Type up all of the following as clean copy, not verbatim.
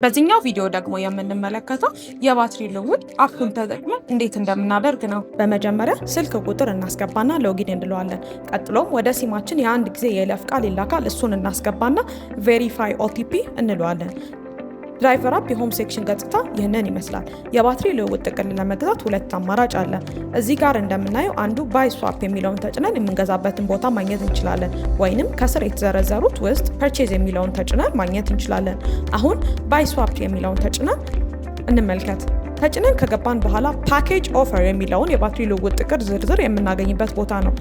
በዚህኛው ቪዲዮ ደግሞ የምንመለከተው የባትሪ ልውውጥ app ኡን ተጠቅመን እንዴት እንደምናደርግ ነው። በመጀመሪያ ስልክ ቁጥር እናስገባና login እንለዋለን። ቀጥሎም ወደ ሲማችን የአንድ ጊዜ የይለፍ ቃል ይላካል። እሱን እናስገባና verify OTP እንለዋለን። Driver app የ home section ገጽታ ይህንን ይመስላል። የባትሪ ልውውጥ ጥቅል ለመግዛት ሁለት አማራጭ አለ። እዚህ ጋር እንደምናየው አንዱ buy swap የሚለውን ተጭነን የምንገዛበትን ቦታ ማግኘት እንችላለን፣ ወይንም ከስር የተዘረዘሩት ውስጥ purchase የሚለውን ተጭነን ማግኘት እንችላለን። አሁን buy swap የሚለውን ተጭነን እንመልከት። ተጭነን ከገባን በኋላ package offer የሚለውን የባትሪ ልውውጥ ጥቅል ዝርዝር የምናገኝበት ቦታ ነው።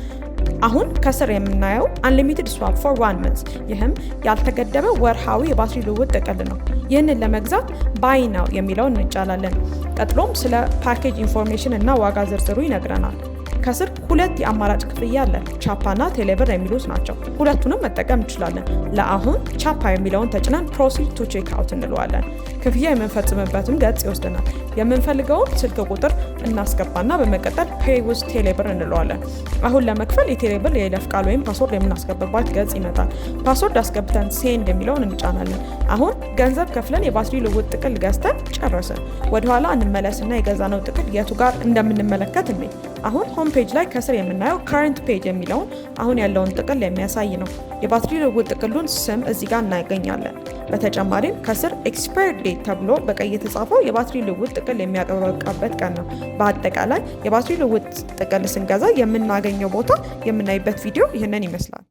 አሁን ከስር የምናየው unlimited swap for one month፣ ይህም ያልተገደበ ወርሃዊ የባትሪ ልውውጥ ጥቅል ነው። ይህንን ለመግዛት buy now የሚለውን እንጫናለን። ቀጥሎም ስለ package information እና ዋጋ ዝርዝሩ ይነግረናል። ከስር ሁለት የአማራጭ ክፍያ አለ፣ ቻፓ እና ቴሌብር የሚሉት ናቸው። ሁለቱንም መጠቀም እንችላለን። ለአሁን ቻፓ የሚለውን ተጭነን proceed to checkout እንለዋለን። ክፍያ የምንፈጽምበትም ገጽ ይወስደናል። የምንፈልገውን ስልክ ቁጥር እናስገባና በመቀጠል pay with ቴሌብር እንለዋለን። አሁን ለመክፈል የቴሌብር የይለፍ ቃል ወይም password የምናስገባበት ገጽ ይመጣል። Password አስገብተን send የሚለውን እንጫናለን። አሁን ገንዘብ ከፍለን የባትሪ ልውውጥ ጥቅል ገዝተን ጨረስን። ወደኋላ እንመለስና የገዛነው ጥቅል የቱ ጋር እንደምንመለከት እንይ። አሁን home page ላይ ከስር የምናየው current page የሚለውን አሁን ያለውን ጥቅል የሚያሳይ ነው። የባትሪ ልውውጥ ጥቅሉን ስም እዚህ ጋር እናገኛለን። በተጨማሪም ከስር expired date ተብሎ በቀይ የተጻፈው የባትሪ ልውውጥ ጥቅል የሚያበቃበት ቀን ነው። በአጠቃላይ የባትሪ ልውውጥ ጥቅል ስንገዛ የምናገኘው ቦታ የምናይበት ቪዲዮ ይህንን ይመስላል።